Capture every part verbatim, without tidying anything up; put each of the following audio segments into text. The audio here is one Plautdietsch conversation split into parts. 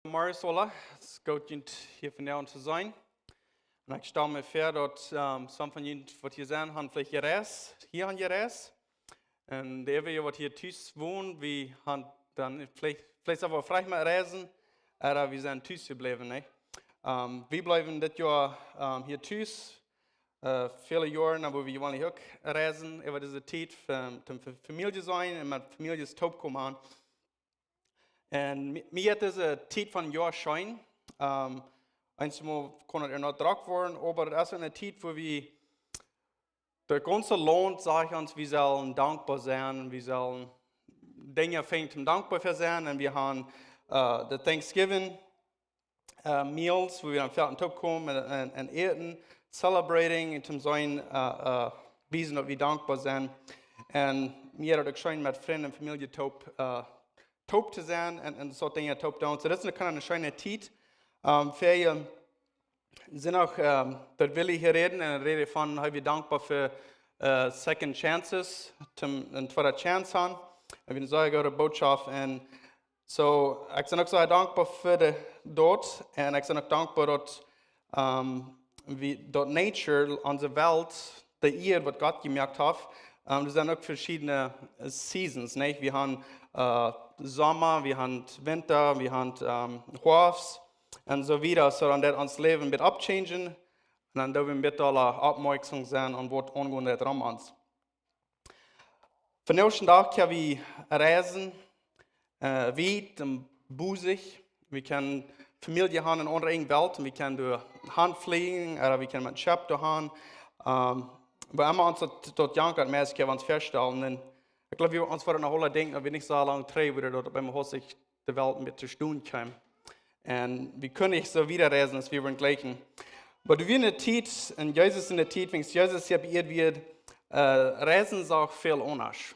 Morjes aula, et es goot, junt hia vondoag to seenen. Un ekj stal mie väa, daut, ähm, some von junt, waut hia sent, han veleicht jereist, hia han jereist. Un dee, waut hia tus wonen, wie han dan veleicht, veleicht sent wie veleicht mol reisen, oba wie sent tus jebläwen, nä? Ähm, wie bliewen dit Joa, ähm, hia tus, äh, väle Joaren, oba wie wellen uk reisen, äwa dise Tiet, ähm, toom Fa-, Famielje seenen un met Famieljes toopkomen. Un mie, mie jeit dise Tiet von Joa scheen. Ähm, eenjemol kaun et noch drock woaren, oba daut es eene Tiet, wua wie, daut gaunze Launt sajcht ons, wie sellen dankboa sennen, wie sellen Dinja finjen toom dankboa fa sennen. Un wie han, äh, de Thanksgiving, äh, Meals, wua wie dan väl toopkomen un, un, un äten, celebrating un toom sennen, äh, äh, wiesen, daut wie dankboa sent. Un mie jeit daut uk scheen met Frind un Famielje toop, äh, toop to sennen un, un soo Dinja toop doonen. So, daut es eene, kaun eene scheene Tiet. Ähm, väle sent uk, ähm, daut Willi hia räden un räden von, hee wia dankboa fa, äh, second chances, toom, eene tweede Chance han. Un wie sent sea goode Botschaft. Un soo, ekj sie uk sea dankboa fa de, daut. Un ekj sie uk dankboa daut, ähm, wie, daut Nature, onse Welt, de Ieed, waut Gott jemoakt haft, ähm, doa sent uk veschiedne Seasons, nä? Wie han, äh, Somma, wie han Winta, wie han, ähm, Hoafst un soo wieda. So dan daut ons Läwen een bät opchangen un dan doo wie een bät aula oppmoaksom sennen aun waut aungonen deit rom ons. Vondoag dän Dach kjenn wie reisen, äh, wiet un bosich. Wie kjennen Famielje han en aundre Enj Welt un wie kjennen doa han flieejen, oda wie kjennen met Schepp doa han. Ähm, wua emma ons daut, daut jankat, mau ekj kaun ons väastalen. Un ekj gloow, wie ons woaren noch aula denkjen, daut wie nich soo lang trigj wieren, daut bie mie haud sikj de Welt met to stonen kjeem. Un wie kunnen nich soo wieda reisen aus wie wullen jlikj. Oba doa wia eene Tiet, un Jesus en de Tiet, wiels Jesus hia bie Ieed wia, äh, reisen sach väl aundasch.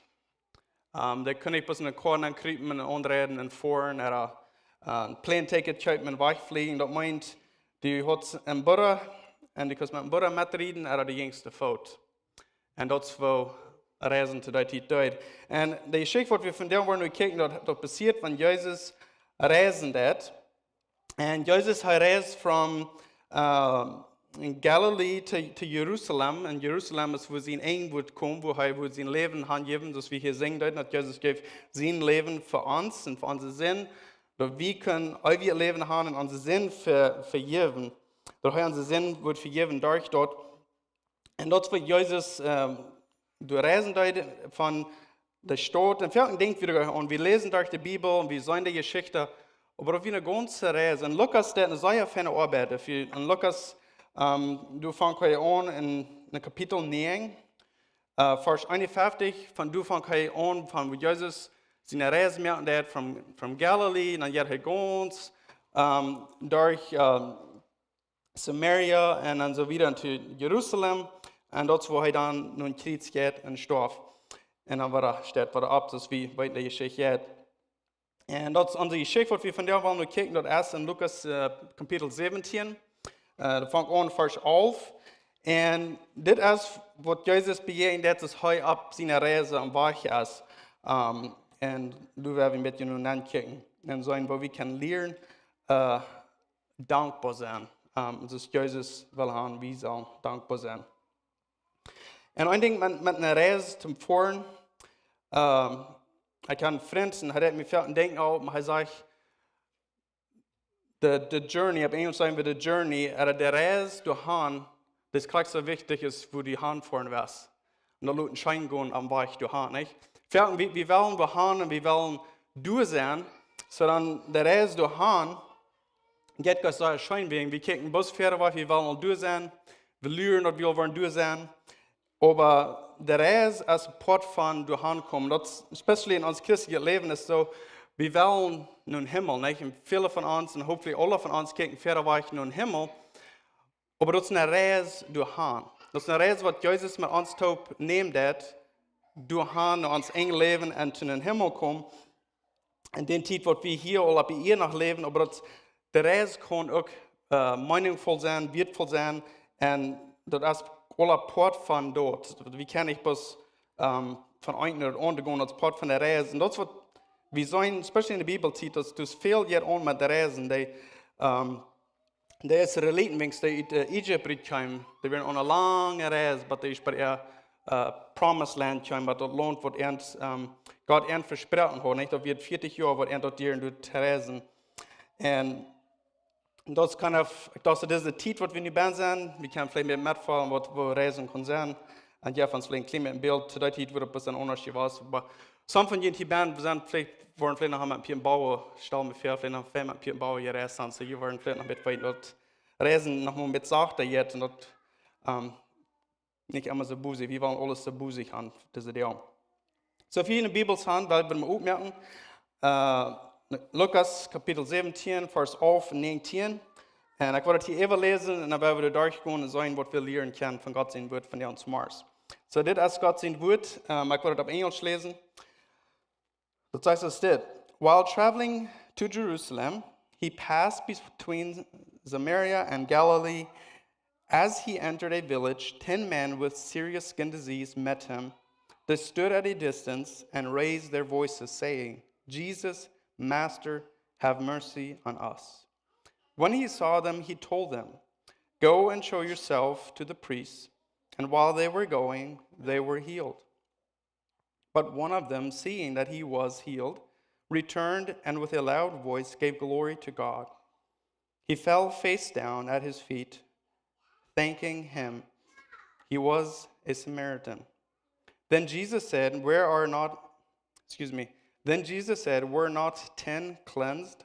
Ähm, dee kunn nich bloos en eene Koa nenn krupen un aunreisen un foaren, oda, äh, een Plane-Ticket kjeepen un wajchflieejen. Daut meent, du haudst een Bus un du kust met een Bus metrieden, oda du jinjst to Foot. Un daut es woo reisen to dee Tiet deed. Un de Jeschicht, waut wie vondoag woaren kjikjen, daut, daut passieet, wan Jesus reisen deed. Un Jesus, hee reisd von, äh, Galilee to, to Jerusalem. Un Jerusalem es, wua sien Enj wudd komen, wua hee wudd sien Läwen hanjäwen, soo aus wie hia sinjen deeden, daut Jesus jeef sien Läwen fa ons un fa onse Sind, daut wie kjennen eewjet Läwen han un onse Sind ve-, vejäwen. Daut hee onse Sind wudd vejäwen derch daut. Un daut es, wua Jesus, ähm, doa reisen deed von de Staut. Un väl Dinja wieren aun, wie läsen derch de Bibel un wie seenen de Jeschicht, oba daut wia eene gaunze Reis. Un Lukas deit eene sea feine Oabeit doafäa. Un Lukas, ähm, doa fangt hee aun en, en Kapitel näajen, äh, Varsch eenunfeftich, von doa fangt hee aun, von wua Jesus siene Reis moaken deed, von, von Galilee, un dan jeit hee gaunz, ähm, derch, ähm, Samaria un dan soo wieda to Jerusalem. Un daut es, wua hee dan no een Kjriez jeit un stoaft. Un dan wada steit hee wada opp, soo aus wie weeten de Jeschicht jeit. Un daut es onse Jeschicht, waut wie vondoag wellen kjikjen, daut es en Lukas, äh, Kapitel säwentieen. Äh, daut fangt aun, Varsch alf. Un dit es, waut Jesus bejäajent, daut es hee opp siene Reis aum Wajch es. Ähm, un doa woa wie een bät no nenkjikjen. Un seenen, wua wie kjennen lieren, äh, dankboa sennen. Ähm, soo aus Jesus well han, wie sellen dankboa sennen. Un een Dinkj met, met eene Reis toom foaren, ähm, ekj haud een Frint un hee deed mie väl denkjen aun, oba hee sajcht, de, de journey, opp Enjlisch saj wie de journey, oda de Reis doahan, daut es krakjt soo wichtich aus wua du hanfoaren woascht. Un daut lot scheen gonen aum Wajch doahan, nich? Väl, wie, wie wellen doahan un wie wellen doa sennen, soo dan de Reis doahan, jeit gaunz sea scheen, wie, wie kjikjen bloos wieda wajch, wie wellen aul doa sennen, wie luren, daut wie aul woaren doa sennen. Oba de Reis es een Poat von doahan komen. Daut es, especially en ons christeljet Läwen es soo, wie wellen no dän Himmel, nich? Un väle von ons, un hopefully aule von ons, kjikjen wieda wajch no dän Himmel. Oba daut es eene Reis doahan. Daut es eene Reis, waut Jesus met ons toop nämen deed, doahan no ons eejnet Läwen un to dän Himmel komen. En dee Tiet, waut wie hia aul opp de Ieed noch läwen, oba daut, de Reis kaun uk, äh, meenungsvoll sennen, wieetvoll sennen, un daut es aul een Poat von daut. Wie kjennen nich bloos, ähm, von een no daut aundre gonen, daut es Poat von de Reis. Un daut es, waut wie seenen, especially en de Bibeltiet, daut es väl hia aun met Reisen. Dee, ähm, dee Israeliten, wan dee ut äh, Ägipten rutkjeemen, dee wieren aun eene lange Reis, bat dee bie äa äh, Promised Land kjeemen, bat daut Launt, waut an, ähm, Gott an vesproaken haud, nich? Daut wia vieetich Joa, waut an daut dieren deed to reisen. Un daut es kind of, ekj docht, daut es de Tiet, waut wie nu bie sent. Wie kjennen veleicht mea metfölen, waut, woo Reisen kaun sennen. Un jo, von veleicht een kjlien bät een Bilt, to dee Tiet wia daut een bät aundasch jewast. Oba some von junt hia bie sent veleicht, wieren veleicht noch met een bät bauwen, stal mie väa, veleicht noch väl met een bät bauwen jereist sent. So, jie wieren veleicht noch een bät weeten, daut Reisen noch mol een bät sachta jeit un daut, ähm, nich emma soo busy. Wie wellen aules soo busy haben, dise Doag. Soo, wan jie de Bibels haben, well ekj mol opmoaken. Äh, Lukas Kapitel säwentieen, Varsch alf un näajentieen. Un ekj well daut hia äwaläsen un dan woa wie doa derchgonen un seenen, waut wie lieren kjennen von Gott sien Wuat von dän Morjes. Soo, dit es Gott sien Wuat. Ähm, ekj well daut opp Enjlisch läsen. Daut sajcht soo dit: While traveling to Jerusalem, he passed between Samaria and Galilee. As he entered a village, ten men with serious skin disease met him. They stood at a distance and raised their voices, saying, "Jesus, Master, have mercy on us." When he saw them, he told them, "Go and show yourself to the priests." And while they were going, they were healed. But one of them, seeing that he was healed, returned and with a loud voice gave glory to God. He fell face down at his feet, thanking him. He was a Samaritan. Then Jesus said, "Where are not, excuse me, then Jesus said, 'Were not ten cleansed?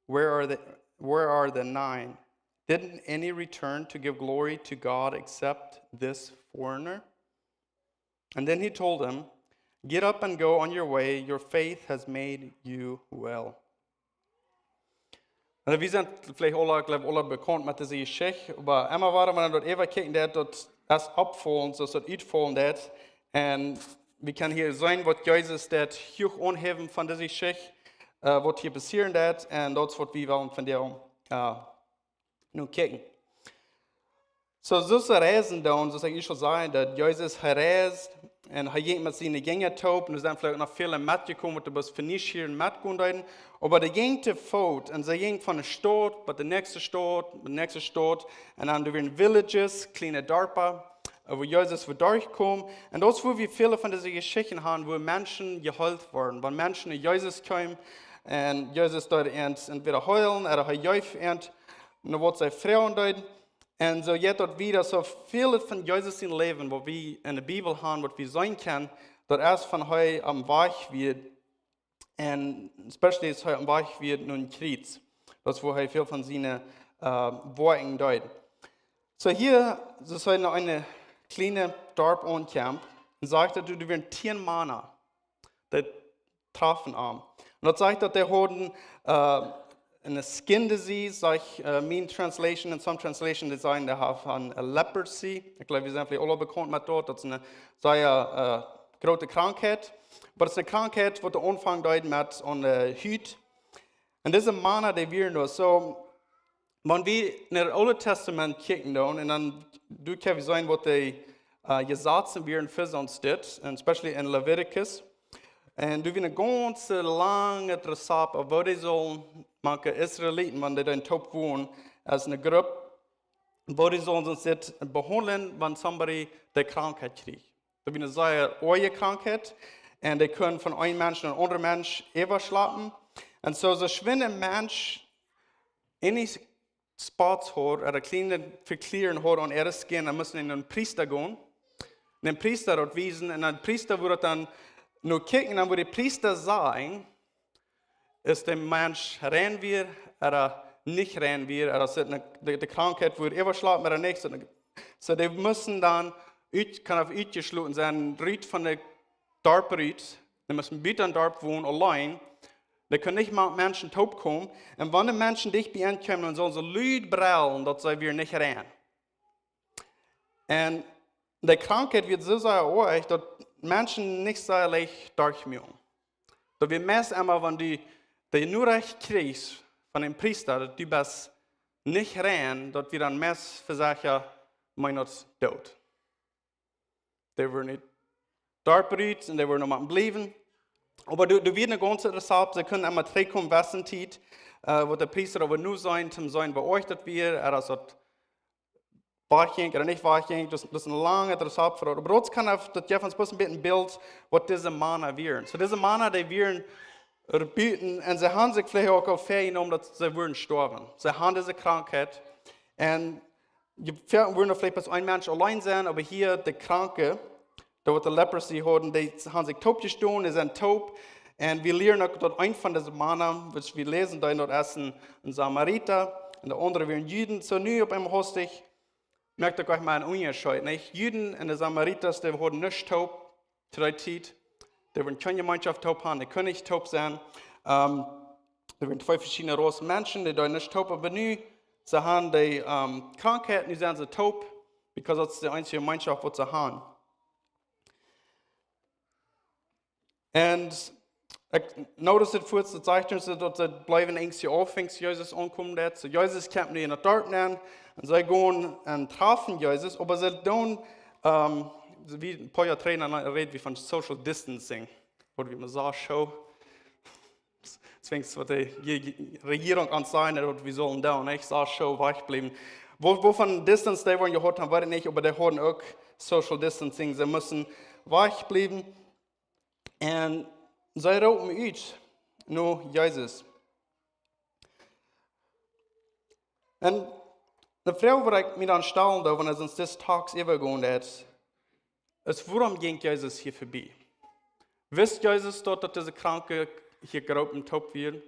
Where are the, where are the nine? Didn't any return to give glory to God except this foreigner?" And then he told him, "Get up and go on your way. Your faith has made you well." Un wie sent veleicht aule, ekj jleew, aule bekaunt met dise Jeschicht, oba emma wada, wan wie daut äwakjikjen, daut daut es oppfaulent, soo aus daut utfaulent es. Un wie kjennen hia seenen, waut Jesus daut huach aunhäwen von dise Jeschicht, äh, waut hia passieren deed, un daut es, waut wie wellen von dee, äh, nu kjikjen. Soo, soo aus Reisen doonen, soo aus ekj ieescht aul säd, daut Jesus, hee reist un hee jinkj met siene Jinja toop. Un doa sent veleicht noch väle metjekomen, waut doa bloos fa nich hia metgonen deeden. Oba dee jinkj to Foot un see jinkj von eene Staut bat de näakjste Staut, bat de näakjste Staut. Un dan doa wieren villages, kjliene Darpa, äh, wua Jesus wia derchjekomen. Un daut es, wua wie väle von dise Jeschichten haben, wua Menschen jeheelt worden. Wan Menschen no Jesus kjeemen un Jesus deed an entwäda heelen, ooda hee jeef an, no waut see froagen deeden. Un soo jeit daut wieda, soo väl von Jesus sien Läwen, waut wie en de Bibel haben, waut wie seenen kjennen, daut es von hee aum Wajch wia, un especially aus hee aum Wajch wia no een Kjriez. Daut es, wua hee väl von siene, äh, Woakjen deed. Soo hia, soo es hee no eene kjliene Darp aunjekomen un sajcht, daut doa wieren tieen Mana, dee troffen am. Un daut sajcht, daut dee hauden, äh, eene skin disease, sajcht, äh, mien translation, en some translation, dee sajen, dee hauden leprosy. Ekj jleew, wie sent veleicht aule bekaunt met daut. Daut es eene sea, äh, groote Krankheit. Oba daut es eene Krankheit, waut aunfangen deed met aun de Hut. Un dise Mana, dee wieren doa. Soo, wan wie en daut Oole Tastament kjikjen doonen, un dan doa kjenn wie seenen, waut de, äh, Jesazen wieren fa soont dit, un especially en Leviticus. Un doa wia een gaunz langet Rezapt, woo dee sullen, mank de Israeliten, wan dee doa toop wonen, aus eene Grupp, woo dee sullen soont dit behaundlen, wan somebody de Krankheit kjrieech. Daut wia eene sea oaje Krankheit. Un dee kunn von een Mensch no een aundren Mensch äwaschlappen. Un soo, soo schwind een Mensch ieescht spots haud, ooda kjliene Vekjlieren haud aun äare skin, dan must hee no een Priesta gonen. Un een Priesta daut wiesen, un een Priesta wudd daut dan no kjikjen, dan wudd de Priesta sajen, aus de Mensch rein wia, ooda nich rein wia, ooda aus de, de Krankheit wudd äwaschlappen ooda nich. Soo, soo dee musten dan ut, kunn utjeschloten sennen, rut von de Darp rut. Dee musten buten Darp wonen, auleen. Dee kunnen nich met Menschen toop komen. Un wan de Menschen dicht bie an kjeemen, dan sullen see lud brellen, daut see wia nich rein. Un de Krankheit wia soo sea oajch, daut Menschen nich sea leicht derchmuaken. Daut wia meist emma, wan du de Norecht kjrieechst von een Priesta, daut du best nich rein, daut wia dan meist fa secha meent daut doot. Dee wieren nich Darp rut un dee wieren noch aum bliewen. Oba doa, doa wia een gaunzet Rezapt, see kunnen emma trigjkomen, wesselne Tiet, äh, waut de Priesta oba nu säd, toom seenen, woo oajch daut wia, ooda aus daut wajchjinkj ooda nich wajchjinkj, daut, daut es een langet Rezapt fa daut. Oba doa kaun eena, daut jeft ons bloos een bät een Bilt, waut dise Mana wieren. Soo, dise Mana, dee wieren doa buten, un see hauden sikj veleicht uk aul väajenomen, daut see wudden stoawen. See hauden dise Krankheit. Un je, väl wudden veleicht bloos een Mensch auleen sennen, oba hia de Kranke, dee waut de leprosy hauden, dee hauden sikj toopjestonen, dee sent toop. Un wie lieren uk, daut eent von dise Mana, waut wie läsen, dee daut es een, een Samarita, un de aundre wieren Juden. Soo nu opp eemol hastich, moakt daut nich mea een Unjascheet, nich? Juden un de Samaritas, dee wieren nich toop to dee Tiet. Dee wieren kjeene Jemeenschoft toop haben, dee kunnen nich toop sennen. Ähm, doa wieren twee veschiedne Rotsen Menschen, dee deeden nich toop, oba nu, see hauden dee, ähm, Krankheit, nu sent see toop, because daut es de eensje Jemeenschoft, waut see hauden. Un ekj noticed fuaz, daut sajcht ons, daut see bleewen irjentwua auf, wiels Jesus aunkjeem. Daut, soo Jesus kjemt nu en daut Darp nenn, un see gonen un träffen Jesus, oba see doonen, ähm, soo aus een poa Joa trigj, dan räd wie von social distancing. Ooda wie mau soo, soo, deswäajen waut de Je-, Je-, Rejierunk aun sajcht, waut wie sellen doonen, nich? Soo, soo wajchbliewen. Woo, woo von distance dee wudden jehaut haben, weet ekj nich, oba dee hauden uk social distancing. See musten wajchbliewen. Un see roopen ut no Jesus. Un de Froag, waut ekj mie dan stalen doo, wan wie ons dise Talks äwagonen, daut es, wuarom jinkj Jesus hia vebie? Wist Jesus daut, daut dise Kranke hia groot un toop wieren?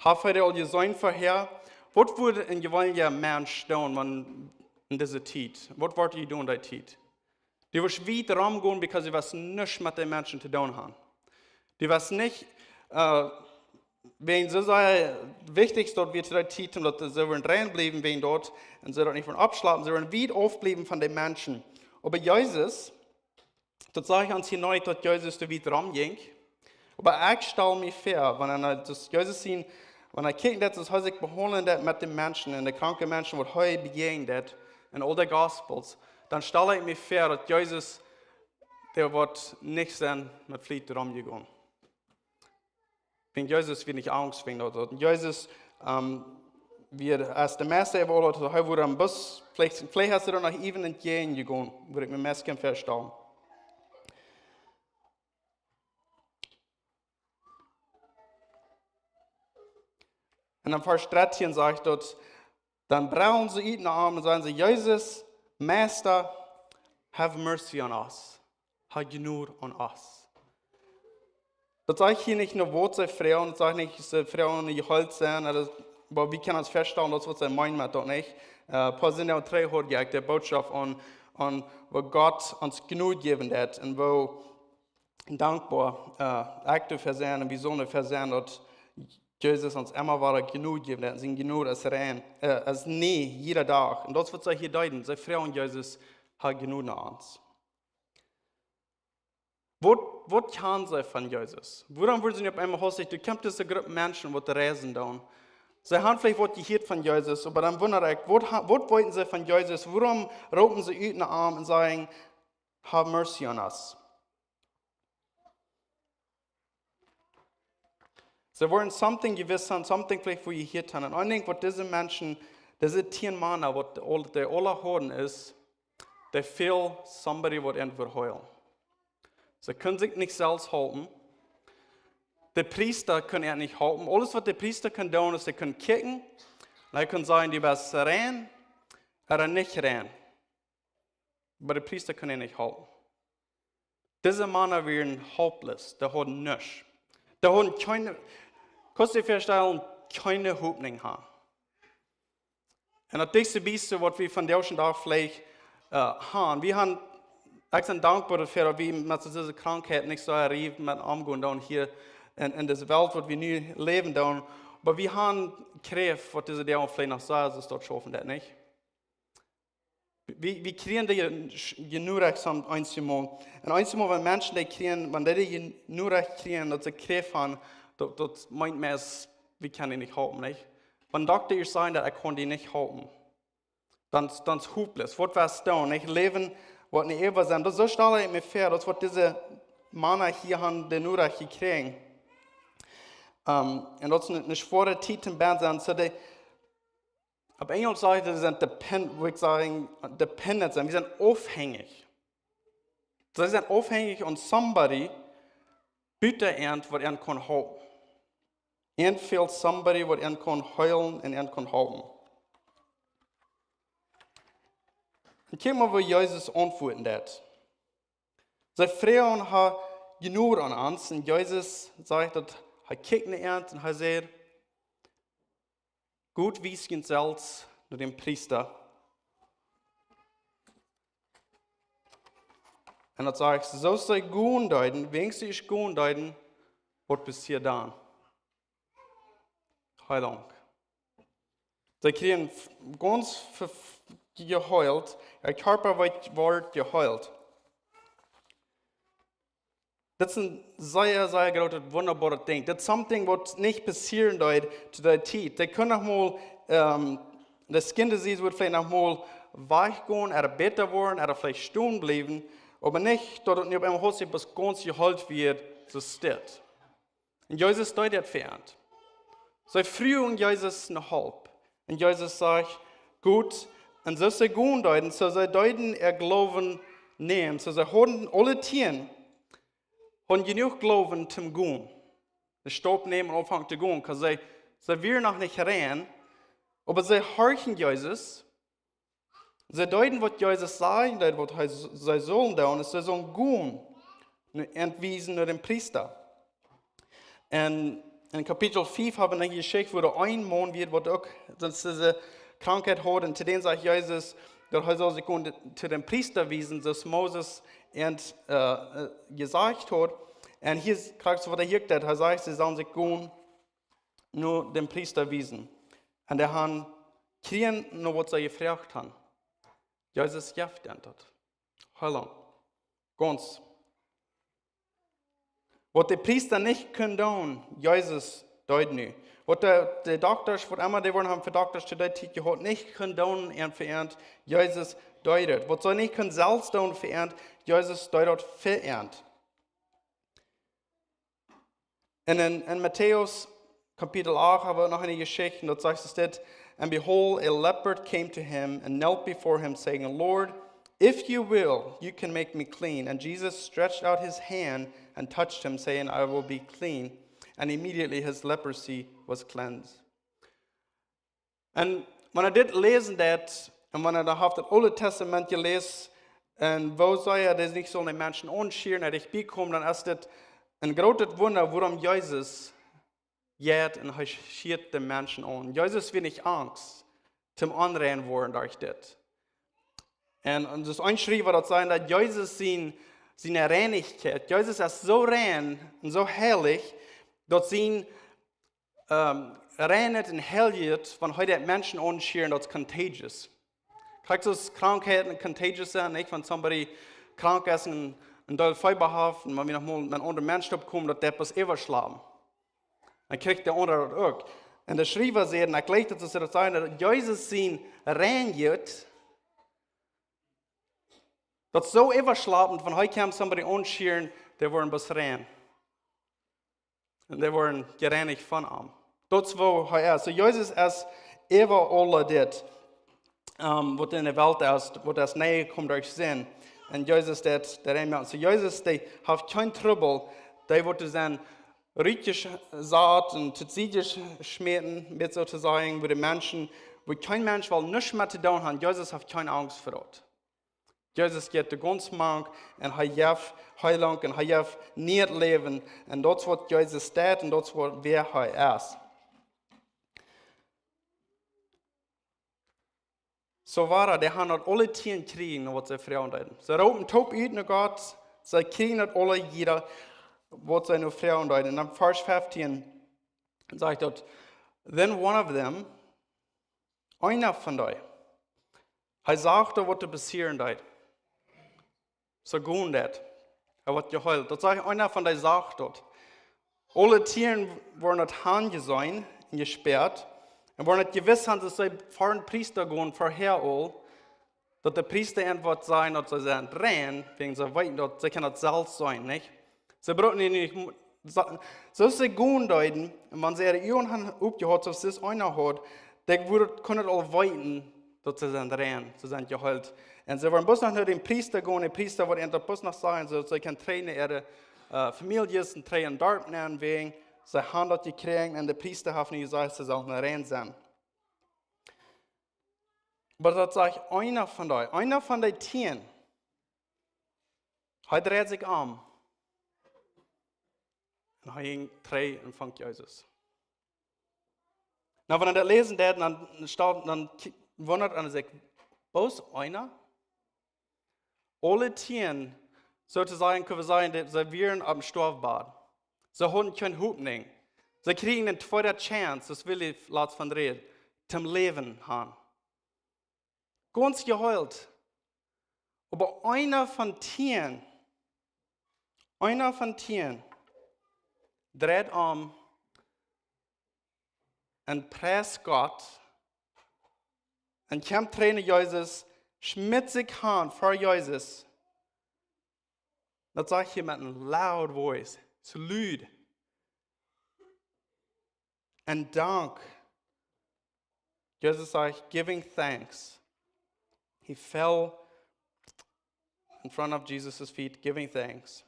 Haft hee dee aul jeseenen verhäa? Waut wudd een jeweenelja Mensch doonen, wan en dise Tiet? Waut wudd hee doonen en dee Tiet? Dee wudd wiet romgonen, because dee wull nuscht met dee Menschen to doonen haben. Dee wull nich, äh, wäajen see säd, wichtichst daut wia to dee Tiet, daut see wudden rein bliewen wäajen daut, un see daut nich wudden oppschlapen, see wudden wiet aufbliewen von dee Menschen. Oba Jesus, daut sajcht ons hia nich, daut Jesus doa wiet romjinkj. Oba ekj stal mie väa, wan eena, daut Jesus sien, wan eena kjikjt, daut es, hee sikj behaundelt daut met de Menschen un de kranke Menschen, waut hee bejäajent daut en aul de Gospels, dan stal ekj mie väa, daut Jesus, dee woat nich sennen met Fliet romjegonen. Wiels Jesus wia nich angst wäajen daut. Daut Jesus, ähm, wia, aus de Meister äwa aules, hee wudd am bloos, veleicht, veleicht haud hee doa noch äwen entjäajenjegonen, wudd ekj mie meist kjennen väastalen. Un en Varsch dartieen sajcht daut, dan brellen see ut no am un säden see: "Jesus, Meister, have mercy on us." Ha Jnod aun ons. Daut sajcht hia nich no waut see froagen, daut sajcht nich see froagen no jeheelt sennen, daut, oba wie kjennen ons väastalen, daut es waut see meenen met daut, nich? Äh, poa Sindach trigj haud ekj de Bootschoft aun, aun woo Gott ons Jnod jäwen deed un woo dankboa, äh, ekj doafäa sie un wie sellen doafäa sennen, daut Jesus ons emma wada Jnod jäwen deed. Siene Jnod es rein, äh, es nie, jieda Dach. Un daut es waut see hia deeden. See froagen Jesus: "Ha Jnod aun ons." Waut, waut kjanen see von Jesus? Wuarom wudden see opp eemol hastich, doa kjemt dise Grupp Menschen, waut reisen doonen? See haben veleicht waut jehieet von Jesus, oba dan wunda ekj, waut ha-, waut weeten see von Jesus? Wuarom roopen see ut no am un sajen: "Have mercy on us"? See wudden something jewist haben, something veleicht waut jehieet haben. Un een Dinkj, waut dise Menschen, dise tieen Mana, waut dee aul-, dee aula hauden, es, dee fäld somebody, waut an wia hia. See kunnen sikj nich selfst halpen. De Priesta kunn an nich halpen. Aules, waut de Priesta kunn doonen, es, hee kunn kjikjen. Un hee kunn sajen: "Du best rein ooda nich rein." Oba de Priesta kunn an nich halpen. Dise Mana wieren hopeless. Dee hauden nuscht. Dee hauden kjeene, kaust die väastalen, kjeene Hopninj haben. Un daut es daut Bäste, waut wie vondoag dän Dach veleicht, äh, haben. Wie haben, ekj sie dankboa doafäa, daut wie met dise Krankheit nich soo rief met omgonen doonen hia en, en dise Welt, waut wie nu läwen doonen. Oba wie haben Kjräft, waut dise Deel veleicht noch soo es, daut schaufen daut nich. Wie, wie kjrieen dee je-, jenuach soms eemol. Un eemol, wan Menschen dee kjrieen, wan dee dee jenuach kjrieen, daut see Kjräft haben, daut, daut meent meist, wie kjennen dee nich halpen, nich? Wan Dokta ieescht sajcht, daut ekj kaun dee nich halpen, dan, dan es hopeless. Waut woascht doonen? Nich läwen, waut nich äwa sennen. Daut, soo stal ekj mie väa, daut es waut dise Mana hia han de Norecht jekjräajen. Ähm, un daut es eene, eene schwoare Tiet to bennen. So dee, opp Enjlisch sajcht et, dee sent depend, wudd ekj sajen, dependent sennen. Wie sent aufhenjich. See sent aufhenjich aun somebody, buta an, waut an kaun halpen. An fält somebody, waut an kaun heelen un an kaun halpen. Un kjikj mol, woo Jesus auntwuaden deed. See froagen, ha, jenuach aun ons. Un Jesus sajcht daut, hee kjikjt no an un hee sajcht: "Got, wiest junt selfst no dän Priesta." Un daut sajcht: "Soo aus see gonen deeden, wiels see gonen deeden, waut passieed dan?" Heilung. See kjrieejen f-, gaunz f-, f-, jeheelt. Äa Kjarpa wort, wort jeheelt. Dit es een sea, sea grootet, wundaboaret Dinkj. Dit es something, waut nich passieren deed to dee Tiet. Dee kunnen noch mol, ähm, de skin disease wudd veleicht noch mol wajchgonen, ooda bäta woaren, ooda veleicht stonen bliewen, oba nich, daut et nu opp eemol haft sikj bloos gaunz jeheelt wia, soo aus dit. Un Jesus deed daut fa an. See fruagen Jesus no Help. Un Jesus sajcht: "Got, un soo aus see gonen deeden, soo aus see deeden äa Gloowen nämen." Soo see hauden aule tieen, hauden jenuach Gloowen toom gonen. De Staup nämen un aunfangen to gonen. Wiels see, see wieren noch nich rein, oba see horchten Jesus. See deeden, waut Jesus säd, deeden, waut hee s-, see sullen doonen, see sullen gonen, nu, un wiesen no dän Priesta. Un en Kapitel fief hab wie eene Jeschicht, wua een Maun wia, waut uk soone Krankheit haud. Un to dän sajcht Jesus, daut hee sull sikj gonen to dän Priesta wiesen, soo aus Moses an, äh, äh, jesajcht haud. Un hia es krakjt soo, waut hee hia deed. Hee sajcht, see sullen sikj gonen no dän Priesta wiesen. Un dee han jekjräajen, no waut see jefroacht han. Jesus jeef an daut. Heilung. Gaunz. Waut de Priesta nich kunn doonen, Jesus deed nu. Waut de, de Doktasch, waut emma dee wudden haben fa Doktasch to dee Tiet jehaut, nich kunnen doonen un fa an, Jesus deed et. Waut see nich kunnen selfst doonen fa an, Jesus deed et fa an. Un en, en Matäus Kapitel acht hab wie noch eene Jeschicht, un daut sajcht et dit: "And behold, a leper came to him and knelt before him, saying, 'Lord, if you will, you can make me clean.' And Jesus stretched out his hand and touched him, saying, 'I will be clean.' And immediately his leprosy was cleansed." Un wan eena dit läsen deed, un wan eena dan haft daut Oole Tastament jeläst, un woo see daut nich sullen de Menschen aunschieren, daut ekj biekomen, dan es dit een grootet Wunda, wuarom Jesus jeit un hee schieet de Menschen aun. Jesus wia nich angst toom onrein woaren derch dit. Un, un daut es een Schriewa, waut daut sajcht, daut Jesus sien, siene Reinichkjeit, Jesus es soo rein un soo heilich, daut sien, ähm, Reinheit un Heiligkeit, wan hee de Menschen aunschieren, daut es contagious. Krakjt soo aus Krankheiten contagious sent, nich? Wan somebody krank es un, un doll Fieber haft, un wan wie noch mol met een aundra Mensch toopkomen, daut deit bloos äwaschlappen. Dan kjricht de aundra daut uk. Un de Schriewa sajcht, un ekj jleich, daut see daut sajen, daut Jesus sien Reinichkjeit, daut soo äwaschlappent, wan hee kjemt somebody aunschieren, dee woaren bloos rein. Un dee woaren jereinicht von am. Daut es woo hee es. So Jesus es äwa aul dit, ähm, waut en de Welt es, waut es nich jekomen derch Sind. Un Jesus deit, deit rein moaken. So Jesus, dee haft kjeen Trubbel, dee woat sien Rieekj jesat un to Sied jeschmäten, met soo to sajen, wua de Menschen, wua kjeen Mensch well nuscht met to doonen haben. Jesus haft kjeene Angst fa daut. Jesus jeit de gaunz Mank un hee jeft Heilung un hee jeft nieet Läwen. Un daut es waut Jesus deit un daut es waut, wäa hee es. So wieren, dee haben daut aule tieen jekjräajen, waut see froagen deeden. See roopen toop ut no Gott, see kjrieen daut aule jieda, waut see no froagen deeden. Un dan Varsch feftieen sajcht daut: "Then one of them," eena von dee, hee sach daut, waut doa passieren deed. Soo gonen deed. Hee wort jeheelt. Daut sajcht, eena von dee sach daut. Aule tieen wieren daut aunjeseenen un jespäat. Un wieren daut jewist haben, daut see ver dän Priesta gonen, verhäa aul, daut de Priesta an woat sajen, daut see sent rein, wäajen see weeten daut, see kjennen daut selfst seenen, nich? See bruckten am nich, soo aus see gonen deeden, un wan see äare Uagen hauden opjehaut, soo aus dis eena haud, dan wudd, kunn et aul weeten, daut see sent rein, see sent jeheelt. Un see wullen bloos noch no dän Priesta gonen, de Priesta wudd an daut bloos noch sajen, soo daut see kunnen trigj no äare, äh, Famieljes un trigj em Darp nenn, wäajen see hauden daut jekjräajen un de Priesta haft nu jesajcht, see sellen rein sennen. Oba daut sajcht eena von dee, eena von dee tieen, hee dreid sikj om un hee jinkj trigj un funk Jesus. Nu, wan eena daut läsen deed, dan, dan wundat eena sikj, bloos eena? Aule tieen, soo to sajen, kjenn wie sajen, dee, see wieren oppem Stoafbad. See hauden kjeene Hopninj. See kjrieejen eene tweede Chance, soo aus Willy latst von räd, toom Läwen han. Gaunz jeheelt. Oba eena von tieen, eena von tieen, dreid om un priest Gott un kjemt trigj no Jesus, schmitt sikj han ver Jesus. Daut sajcht hia met eene loud voice, soo lud. Un dank. Jesus sajcht, giving thanks. He fell in front of Jesus' feet, giving thanks.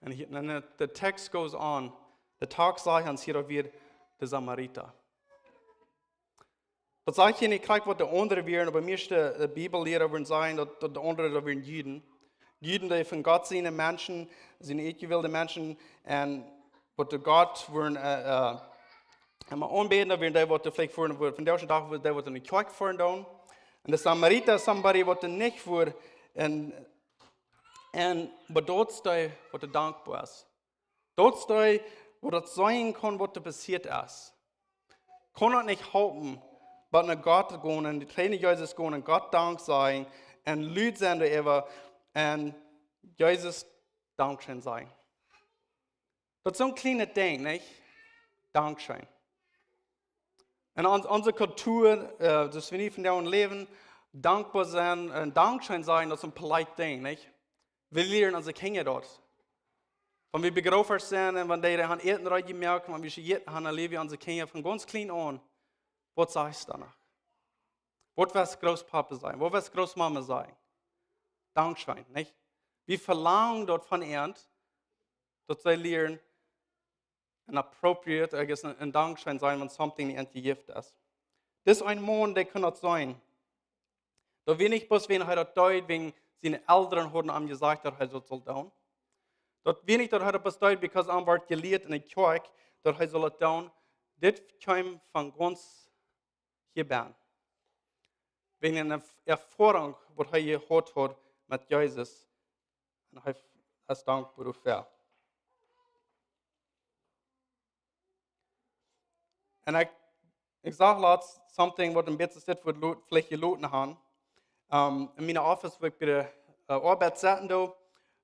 And he, and the, the text goes on. De Tekst sajcht ons hia, daut wia de Samarita. Daut sajcht hia nich krakjt, waut de aundre wieren, oba mie es de, de Bibelliera wudden sajen, daut, daut de aundre, daut wieren Juden. Juden, dee von Gott siene Menschen, siene utjewälde Menschen, un waut dee Gott wudden, äh, äh, emma aunbäden, daut wieren dee, waut veleicht wudden, wudden, vondoag dän Dach wudden dee, waut enne Kjoakj foaren doonen. Un de Samarita es somebody, waut nich wudden, un, un, oba daut es dee, waut dankboa es. Daut es dee, waut daut seenen kaun, waut doa passieet es. Kaun daut nich halpen, oba no Gott gonen, un trigj no Jesus gonen, un Gott Dank sajen, un lud sennen doaräwa, un Jesus Dankscheen sajen. Daut es soon kjlienet Dinkj, nich? Dankscheen. En ons, onse Kultua, äh, daut wie nu vondoag läwen, dankboa sennen un Dankscheen sajen, daut es een polite Dinkj, nich? Wie lieren onse Kjinja daut. Wan wie bie Grootelren sent un wan dee han Äten reed jemoakt, wan wie jemoakt han, dan lieren wie onse Kjinja von gaunz kjlien aun. Waut sajchst du doano? Waut woascht Grootpapa sajen? Waut woascht Grootmama sajen? Dankscheen, nich? Wie velangen daut von an, daut see lieren, un appropriate, I guess, een, een Dankscheen sajen, wan something nich jejäft es. Dis een Maun, dee kunn daut seenen. Daut wia nich bloos, wan hee daut deed, wan siene Elren hauden am jesajcht, daut hee daut sull doonen. Daut wia nich, daut hee daut bloos deed, because am wort jelieet enne Kjoakj, daut hee sull daut doonen. Dit kjeem von gaunz hia bennen. Wäajen eene Erf-, Erfoarunk, waut hee jehaut haud met Jesus. Un hee es dankboa doafäa. Un ekj, ekj sach latst something, waut een bät dit wort lo-, veleicht jeloten han. Ähm, en miene Office, wua ekj bie de, äh, Oabeit setten doo,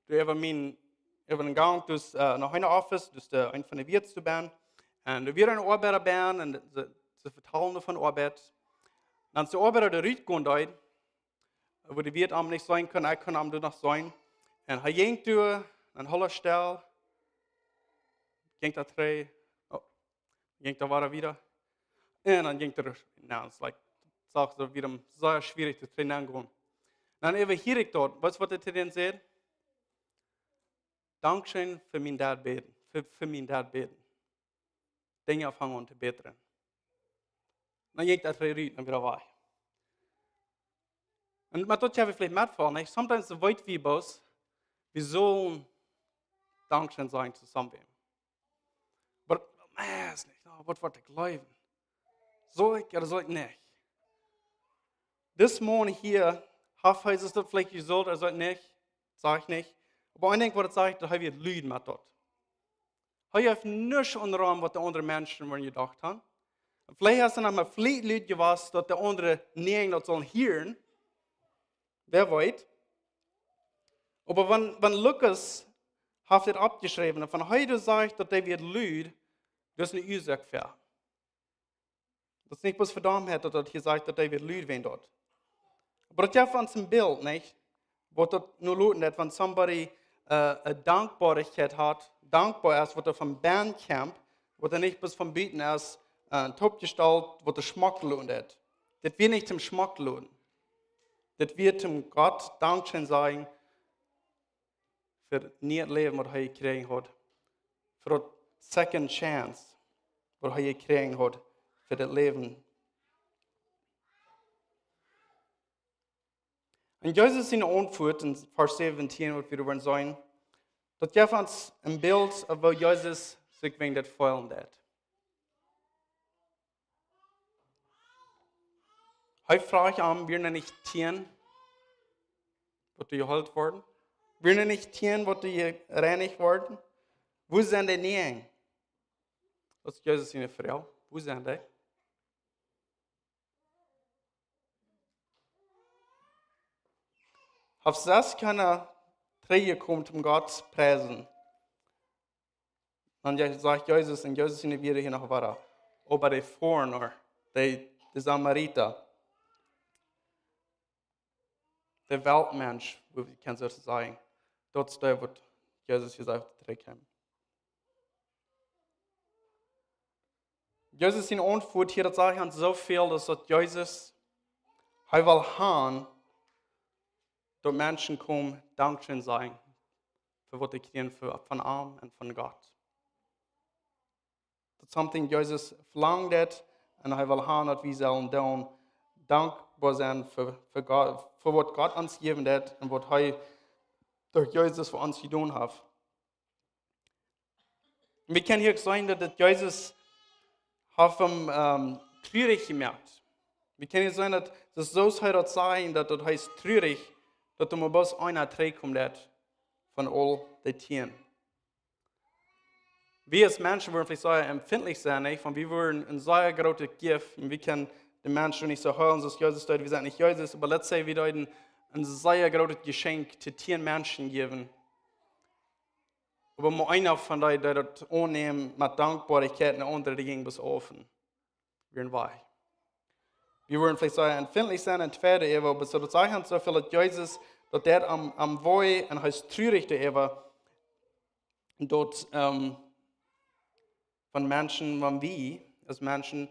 doo äwa mien, äwa dän Gank, dus, äh, no eene Office, dus de, een von de Wieets doa bennen. Un doa wia een Oabeida bennen, un see, see vetalen von Oabeit. Dan aus de Oabeida doa rutgonen deed, wua de Wieet am nich seenen kunn, ekj kunn am doa noch seenen. Un hee jinkj doa, een Holla stell, jinkj doa trigj, oh, jinkj doa wada wieda. Un dan jinkj doa, no, it's like, sach soo wada sea schwierich to trigj nengonen. Dan äwahieed ekj daut, weetst waut hee to dän säd? Dankscheen fa mien Dad bäden, fa, fa mien Dad bäden. Dinja fangen aun to bätren. Dan jinkj daut wada rut un wada wajch. Un met daut hab ekj veleicht metjefoaren, nich? Sometimes weet wie bloos, wie sellen Dankscheen sajen to somebody. But, man, es nich, no, waut woat hee jleewen? Saul ekj, ooda saul ekj nich? Dis Maun hia, haft hee sikj daut veleicht jesajcht, ooda saul ekj nich? Saj ekj nich. Oba een Dinkj, waut et sajcht, daut hee wia lud met daut. Hee haud nuscht aunjeroamt, waut de aundre Menschen wudden jedocht han. Veleicht es hee noch mau veleicht lud jewast, daut de aundre nich daut sullen hieren. Wäa weet. Oba wan, wan Lukas haft dit oppjeschräwen, un wan hee doa sajcht, daut hee wia lud, daut es eene Uasoak fa. Daut es nich bloos fa daut, daut hee hia sajcht, daut hee wia lud wäajen daut. Oba daut jeft ons een Bilt, nich? Waut daut nu loten deit, wan somebody, äh, ne Dankboakjeit haft, dankboa es, waut doa von bennen kjemt, waut doa nich bloos von buten es, äh, toopjestalt, waut doa schmock loten deit. Dit wia nich toom schmock loten. Dit wia toom Gott Dankscheen sajen fa daut niee Läwen, waut hee jekjräajen haud. Fa daut second chance, waut hee jekjräajen haud fa daut Läwen. Un Jesus siene Auntwuat en Varsch säwentieen, waut wie doaräwa seenen, daut jeft ons een Bilt, woo Jesus sikj wäajen dit feelen deed. Hee fruach am: "Wieren doa nich tieen, waut doa jeheelt worden? Wieren doa nich tieen, waut doa jereinicht worden? Wua sent dee näajen?" Daut es Jesus siene Froag. Wua sent dee? Haft sest kjeena trigjjekomen, om Gott to priesen? Dan je-, sajcht Jesus, un Jesus siene Wieed hia noch wieda: "Oba de foreigner, de, de Samarita, de Weltmensch, woo wie kjennen soo sajen, daut es dee, waut Jesus hia sajcht, trigjkjemt." Jesus siene Auntwuat hia, daut sajcht ons soo väl, daut, daut Jesus, hee well han, daut Menschen komen Dankscheen sajen fa waut dee kjrieen fa, von am un von Gott. Daut es something Jesus velangt haft, un hee well han, daut wie sellen doonen, dankboa sennen fa, fa Gott, fa waut Gott ons jejäft haft un waut hee derch Jesus fa ons jedonen haft. Un wie kjennen hia uk seenen, daut, daut Jesus haft am, ähm, trurich jemoakt. Wie kjennen hia seenen, daut, daut soo aus hee daut säd, daut, daut hee es trurich, daut doa mau bloos eena trigjkomen deed von aul dee tieen. Wie aus Menschen wudden veleicht sea empfindlich sennen, nich? Wan wie wudden een sea grootet Gift, un wie kjennen de Menschen nich soo heelen, soo aus Jesus deed, wie sent nich Jesus, oba let's say, wie deeden een sea grootet Jeschenkj to tieen Menschen jäwen. Oba mau eena von dee, dee daut aunnämen met Dankboakjeit, un de aundre, dee jinjen bloos auf un wieren wajch. Wie wudden veleicht sea empfindlich sennen, un tweede äwa, oba soo daut sajcht ons soo väl, daut Jesus, daut deed am, am wee, un hee es trurich doaräwa, daut, ähm, wan Menschen, wan wie, aus Menschen,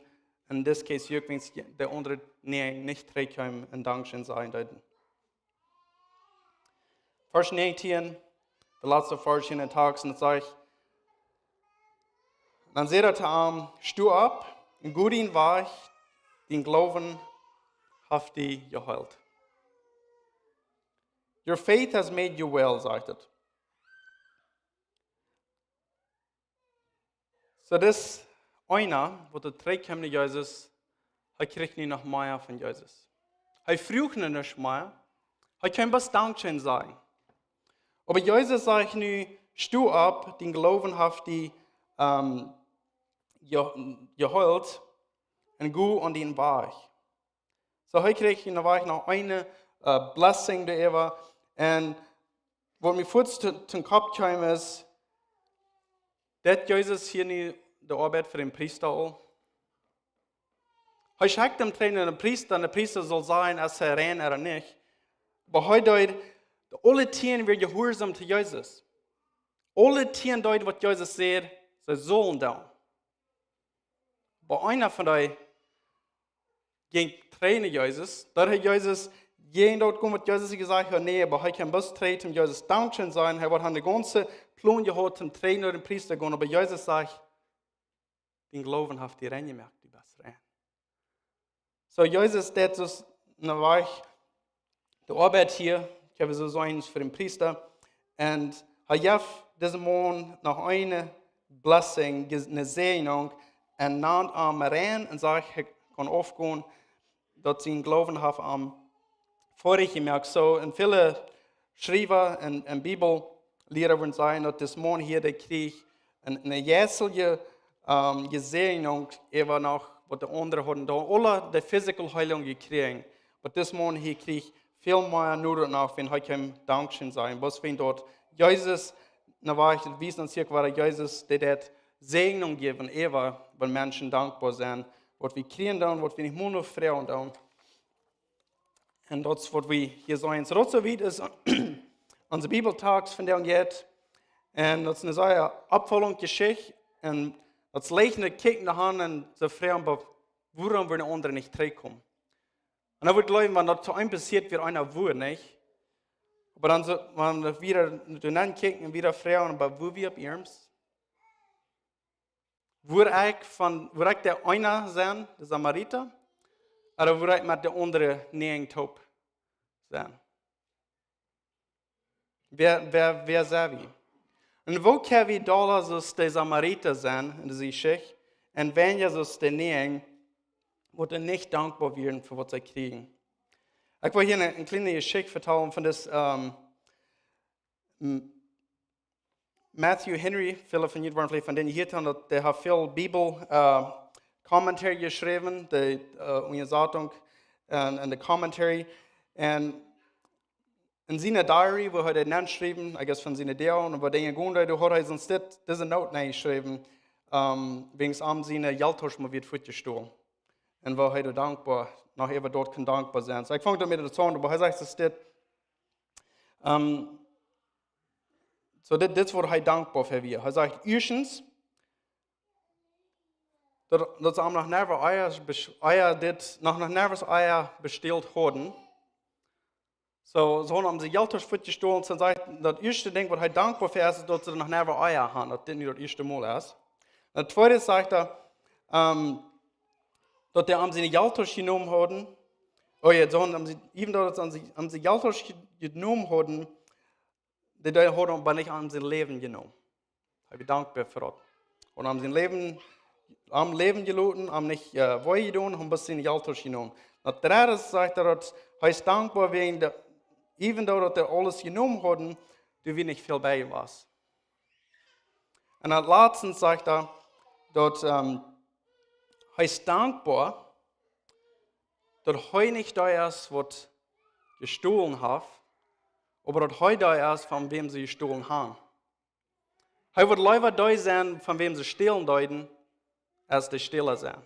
in this case, uk wan de aundre nich, nich trigjkjeemen un Dankscheen sajen deeden. Varsch näajentieen, de latste Varsch en dän Tekjst, un daut sajcht: Dan säd hee to am: "Sto opp un go dienen Wajch, dien Gloowen haft die jeheelt." "Your faith has made you well," sajcht et. Soo, dis eena, waut doa trigjkjeem no Jesus, hee kjrieech nu noch mea von Jesus. Hee fruach nu nich mea. Hee kunn bloos Dankscheen sajen. Oba Jesus sajcht nu: "Sto opp, dien Gloowen haft die, ähm, je-, jeheelt, un go aun dienen Wajch." Soo, hee kjrieech en dän Wajch noch eene, äh, Blessing doaräwa. Un waut mie fuaz to, tom Kopp kjeem es, daut Jesus hia nu de Oabeit fa dän Priesta aul. Hee schekjt am trigj no dän Priesta, un de Priesta saul sajen, aus hee rein ooda nich. Oba hee deed, de aule tieen wieren jehuarsom to Jesus. Aule tieen deeden, waut Jesus säd, see sullen doonen. Oba eena von dee jinkj trigj no Jesus, daut hee Jesus, jinkj daut gonen, waut Jesus jesajcht haud, nä, oba hee kjeem bloos trigj, om Jesus Dankscheen sajen. Hee haud de gaunze Plon jehaut, om trigj no dän Priesta gonen, oba Jesus sajcht: "Dien Gloowen haft die rein jemoakt, du best rein." Soo, Jesus deed soo een Wajch de Oabeit hia, ekj hab soo, soo eent fa dän Priesta. Un hee jeef disen Maun noch eene Blessing, jes-, eene Säajnunk, un nand am rein un sajcht, hee kunn aufgonen, daut sien Gloowen haft am foadich jemoakt. Soo, un väle Schriewa un, un Bibelliera wudden sajen, daut dis Maun hia, dee kjrieech eene, eene jeistelje, ähm, Jesäajnunk, äwa noch waut de aundre hauden doa aule de physical Heilunk jekjräajen. Oba dis Maun hia kjrieech väl mea Noot noch, wan hee kjeem Dankscheen sajen. Waut wan daut Jesus, na, woo ekj wies, dan see ekj, woo Jesus, dee daut Säajnunk jäwen, äwa, wan Menschen dankboa sent, waut wie kjrieen dan, waut wie nich mea no froagen dan. Un daut es waut wie hia seenen. Soo daut soo wiet es, Onse Bibeltext vondoag jeit, un daut es eene sea oppfollende Jeschicht, un daut es leicht no kjikjen doa aun un to froagen, oba wuarom wudden aundre nich trigjkomen? Un dan wudd jleewen, wan daut to eenem passieet, wia eena wudd, nich? Oba dan soo, wan wie doa no kjikjen un wada froagen, oba woo wia opp iernst? Wudd ekj von, wudd ekj de eena sennen, de Samarita, ooda wudd ekj met de aundre näajen toop sennen? Wäa, wäa, wäa sent wie? Un woo kjenn wie dolla soo aus de Samarita sennen en dise Jeschicht, un weinja soo aus de näajen, waut nich dankboa wieren fa waut see kjrieejen? Ekj well hia eene, eene kjliene Jeschicht vetalen von dis, ähm, M-, Matthew Henry. Väle von junt woaren veleicht von dän jehieet haben, daut dee haft väl Bibel, äh, Commentary jeschräwen, de, äh, Unjasatunk un, un de Commentary. Un en siene Diary, woo hee daut nenschreef, I guess von siene Doag, un woo Dinja gonen deeden, doa haud hee soo dit, dise Note nenjeschräwen, ähm, wäajen am siene Jelttausch mol wia fuatjestolen. Un woo hee doa dankboa, noch äwa daut kunn dankboa sennen. Soo, ekj funk daut interessaunt, oba hee sajcht soo dit, ähm, soo dit, dit es waut hee dankboa fa wia. Hee sajcht, ieeschtens, daut, daut see am noch never ea bes-, ea dit, noch, noch never ea bestält hauden. Soo, see hauden am sien Jelttausch fuatjestolen, soo sajcht, daut ieeschte Dinkj, waut hee dankboa fa es, es, daut see noch never ea haben, daut dit nu daut ieeschte Mol es. Daut tweede sajcht hee, ähm, daut dee am siene Jelttausch jenomen hauden. Oh jo, see hauden am sien, even though daut see am sien, am sien Jelttausch je-, jenomen hauden, dee, dee hauden oba nich am sien Läwen jenomen. Hee wia dankboa fa daut. Un am sien Läwen, am läwen jeloten, am nich, äh, wee jedonen, haben bloos sien Jelttausch jenomen. Daut dredde sajcht hee, daut hee es dankboa wäajen de, even though daut dee aules jenomen hauden, doa wia nich väl bie wia. Un daut latste sajcht hee, daut, ähm, hee es dankboa, daut hee nich dee es, waut jestolen haft, oba daut hee dee es, von wäm see jestolen haben. Hee wudd leewa dee sennen, von wäm see stälen deeden, aus de Stäla sennen.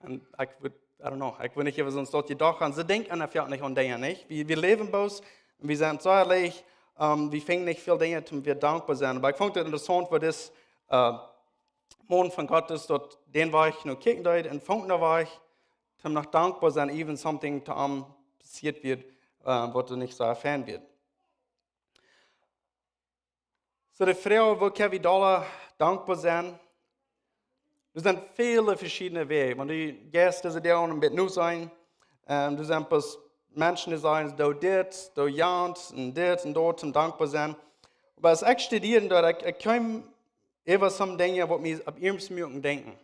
Un ekj wudd, I don't know, ekj wudd nich äwa soont daut jedocht haben. See denkjen eefach nich aun Dinja, nich? Wie, wie läwen bloos, un wie sent soo leicht, ähm, wie finjen nich väl Dinja, om wada dankboa sennen. Oba ekj funk daut interessaunt, woo dis, äh, Maun von Gott es, daut dän Wajch no kjikjen deed un funk no Wajch, om noch dankboa sennen, even something to am passieet wia, äh, waut hee nich soo fein funk. Soo, de Froag, woo kjenn wie dolla dankboa sennen? Doa sent väle veschiedne Wäaj. Wan du jeist dise Doag een bät no sennen, ähm, doa sent bloos Menschen, dee sajen, doo dit, doo jant, un dit un daut, om dankboa sennen. Oba aus ekj studieren deed, ekj, ekj kjeem äwa some Dinja, waut mie opp iernst muaken denkjen.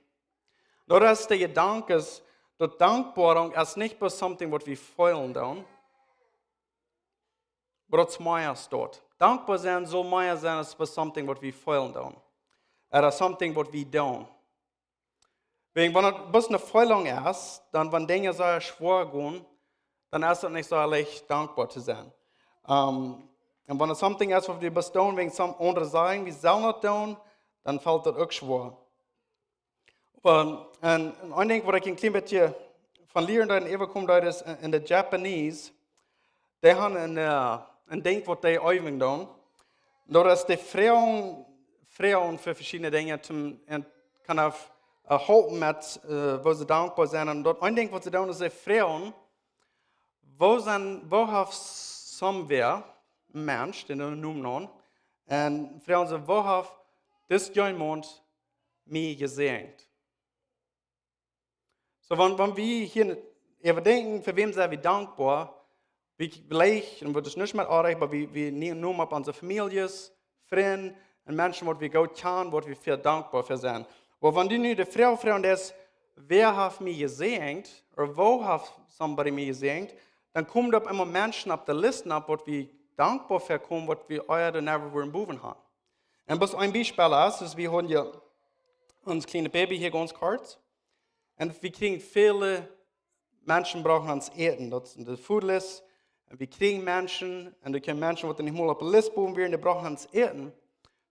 Daut es de Jedanke, daut Dankboa es nich bloos something, waut wie feelen doonen, oba daut es mea aus daut. Dankboa sennen saul mea sennen aus bloos something, waut wie feelen doonen. Ooda something, waut wie doonen. Wäajen, wan daut bloos eene Feelunk es, dan, wan Dinja sea schwoa gonen, dan es daut nich soo leicht, dankboa to sennen. Ähm, un wan et something es, waut wie bloos doonen, wäajen some aundre sajen, wie sellen daut doonen, dan felt daut uk schwoa. Oba, un, un een Dinkj, waut ekj een kjlien bät von lieren deed un äwakjeem deed, es en, en de Japanese, dee haben een, äh, een Dinkj, waut dee äwen doonen. Daut es, dee froagen, froagen fa veschiedne Dinja, om, un kaun uk, äh, halpen met, äh, woo see dankboa sent. Un daut een Dinkj, waut see doonen, es, see froagen, woo sent, woo haft somewhere, een Mensch, dän Nomen aun, un froagen see, woo haft dis jemaunt mie jesäajent? Soo, wan, wan wie hia äwadenkjen, fa wäm sent wie dankboa, wie veleicht, un daut es nich mea oajch, oba wie, wie nie-, nomen opp onse Famieljes, Frind un Menschen, waut wie goot kjanen, waut wie väl dankboa fa sent. Oba wan du nu de Froag froagst, wäa haft mie jesäajent, ooda woo haft somebody mie jesäajent, dan komen doa opp eemol Menschen opp de List opp, waut wie dankboa fa komen, waut wie ea never wudden bowen haben. Un bloos een Biespel es, es wie haben jo ons kjlienet Baby hia gaunz kort. Un wie kjrieen väle Menschen brucken ons Äten. Daut sent de food list. Un wie kjrieen Menschen, un doa kjennen Menschen, waut nich mol opp de List bowen wieren, dee brucken ons Äten.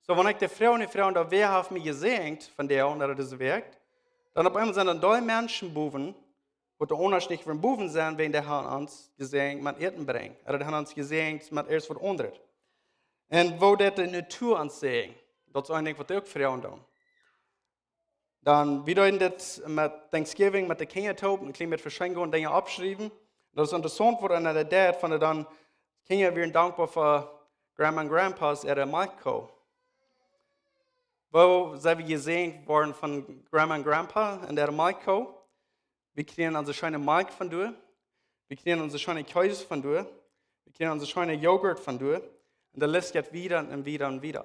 Soo, wan ekj de Froag nu froag, dan wäa haft mie jesäajent von dee aundre dise Wäakj, dan opp eemol sent dan dee Menschen bowen, Woat de Aundasch nich von bowen sennen, wäajen dee haben ons jesäajent met Äten brinjen. Ooda dee haben ons jesäajent met irjent waut aundret. Un woo deit de Natua ons säajnen? Daut es een Dinkj waut ekj uk froagen doo. Dan, wie deeden dit met Thanksgiving, met de Kjinja toop, een kjlien bät veschenken un Dinja oppschriewen. Daut es interessaunt, waut eena daut deit, wan dan Kjinja wieren dankboa fa Grandma un Grandpa's äare Malkjko. Woo sent wie jesäajent worden von Grandma un Grandpa un äare Malkjko? Wie kjrieen onse scheene Malkj von doa. Wie kjrieen onse scheene Kjees von doa. Wie kjrieen onse scheene Joghurt von doa. Un de List jeit wieda un wieda un wieda.